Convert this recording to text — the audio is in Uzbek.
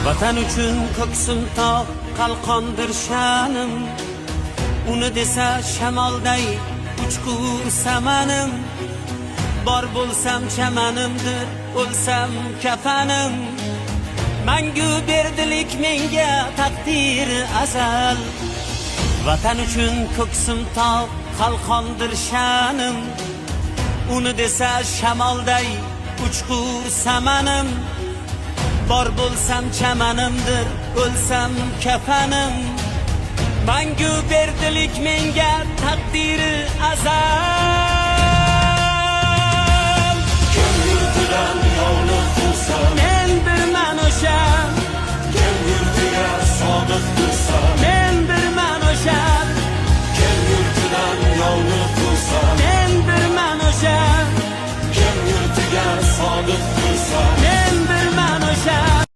Vatan uchun ko'ksim tog', qalqondir sha'nim. Uni desa shamolday uchqur samanim. Bor bo'lsam chamanimdir, o'lsam kafanim. Mangu berdilik menga taqdir azal. Vatan uchun ko'ksim tog', qalqondir sha'nim. Uni desa shamolday uchqur samanim. Bor bo'lsam chamanimdir, o'lsam kafanim. Mangu berdilik menga taqdiri azal. Kim yurtidan yovni quvsa.